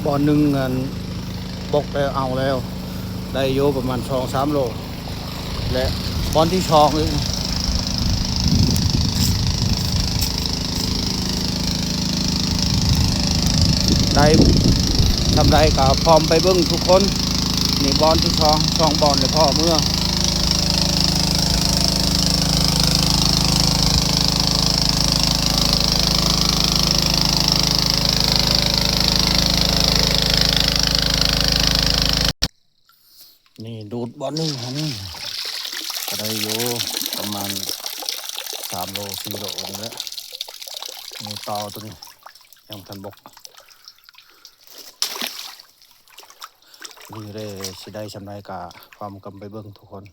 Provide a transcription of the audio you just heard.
ບ່ອນໜຶ່ງນັ້ນບົກແລ້ວ ເອົາແລ້ວ ໄດ້ຢູ່ປະມານສອງສາມໂລ ແລະ ບ່ອນທີສອງອີກ ໄດ້ສ່ຳໃດກໍພ້ອມໄປເບິ່ງທຸກຄົນ. ນີ້ບ່ອນທີສອງ ສອງບ່ອນແລ້ວພໍເມືອ. ນີ້ດູດບ່ອນໜຶ່ງຫັ້ນ ກໍໄດ້ຢູ່ປະມານສາມໂລ ສີ່ໂລນີ້ແຫຼະ. ນີ້ຕໍ່ໂຕນີ້ຍັງບໍ່ທັນບົກ. ນີ້ເລີຍ ຊິໄດ້ສ່ຳໃດກະພ້ອມກັນໄປເບິ່ງທຸກຄົນ.